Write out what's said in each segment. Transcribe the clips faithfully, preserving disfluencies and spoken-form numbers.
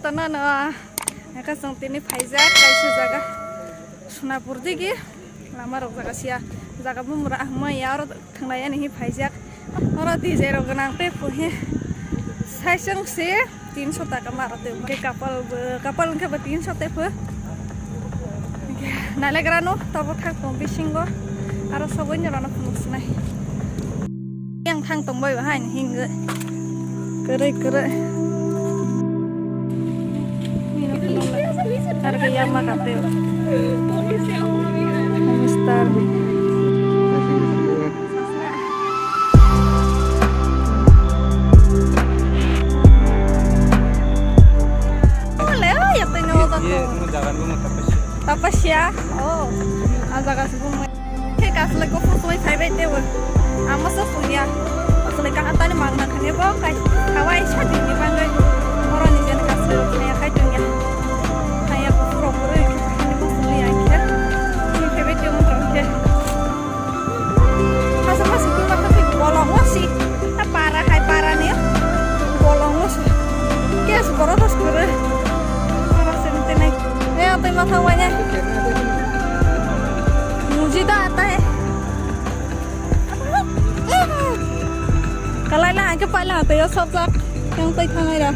Ano no, eka chwng tini phaijak kaisa jaga Sonapur digi lama rok jaga sia jaga bumura ahmai ya oro thanglai ani hi phaijak oro D J rok gwnang tei puhi saisong se tinso taka maro tei kapal kapal wngkhe bo tinso tei phu. Nalegrano tabo thang tong bisingo aro soboino rano phunuk sinai. Yang thang tong bai bahai ni hinggo. Kere kere. Harga yang makan teo. Mister. Oh, leo ya tengah otak. Tapasya. Oh, ajaga sebung. Khe kaslai kufur sumui phaibai tebo. Amo se sumya. Kaslai kahatani mangna khani bo kai. Kawai sa dini bangwi. Boroni jen kaslai khaya kai tongya. Khaya kufur rok boroi khani bo sumya khe. Sumui phaibai tebo rok khe. Hasa hasa khe masa khe bolong wasi. A para hai para ni bolong wasi. Kes borok has kore. Para se tenai. Eh, apa yang makan wanya? Muji da ata hai. Kalai la, angke pai la, ata ya sab sak. Yang pai thangai ra.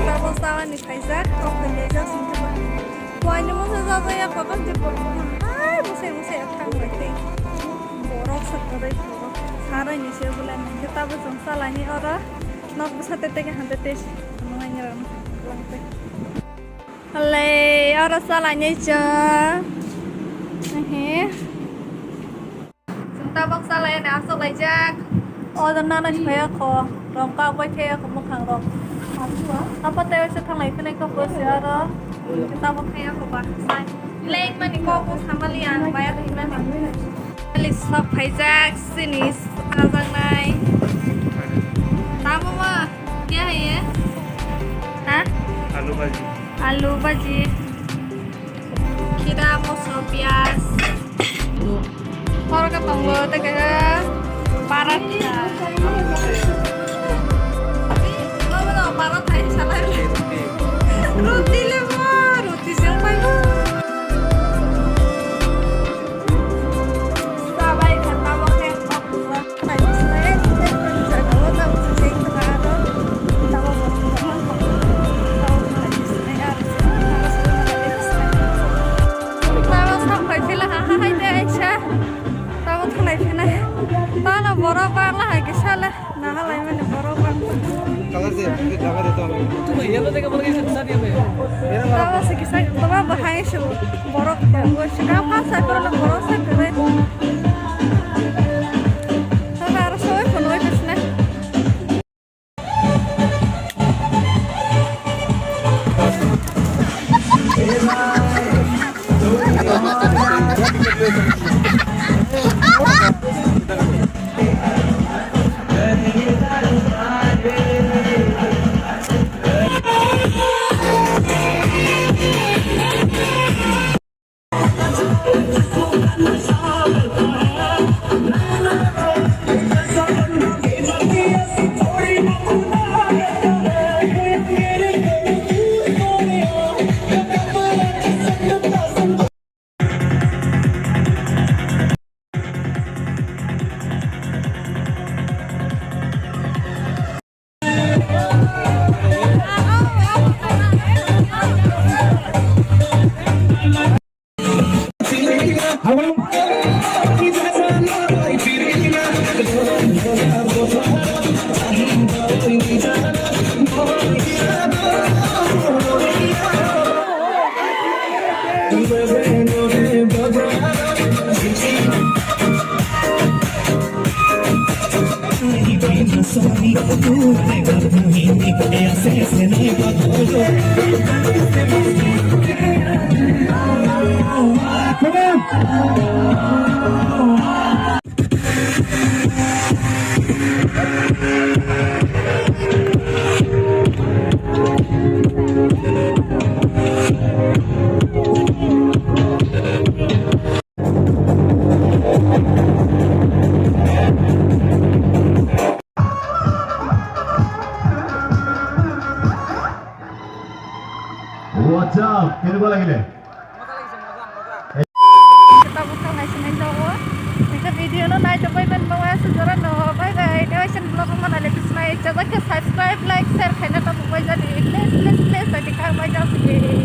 Tabuk chawani phaijak, kok phaijak singkhe ba. Buaini mungsa jajak ya, kokam je borok hai musai musai thang bai tei. Borok se kwrwi borok. Sarai ni se bulai nangkhe tabuk chwng chalani oro. Nok bwsa tei tei khe hamde tei se. Nungani rano lang tei. Halai oro chalani chwng. Ehe. Chwng tabuk chalai ani aswk laijak. O jona nai phaiya kho, rong kagwi phaiya kho mwkhang rok. Apa tei waisa thanglai philai kho pose aro. Tabuk phaiya kho ba. Lengmani kok bo samali ang baya thwimani. Lisa phaijak sini sajaknai. Tamo ma kya hai ye? Ha? Alu bhaji. Alu bhaji. Khira, moso, piyaj. Oro khe tongo tei kaisa paratha. Obono paratha hinwi salai. Roti le bo, roti se wng pai bo. Chabai kha tabuk khe. Tamo sampai phila ha ha hai de aisa. Tamo thalai phina. Tamo borok bangla hai kisa le. Nahalai mani borok bang. Tamo se kisa tama bahai su borok tongo sika pha sa koro borok sa kore. Tamo aro soi phunoi bisna. What's up? Kene ba lagile? Tabuk thangnai sinai jago. Nokha video no nai tongbai man bawa sujora no. Bye bye. Next vlog mana le bisnai. Chajak ke subscribe, like, share khaina tabuk bai jadi. Please, please, please. Jadi kha bai jadi.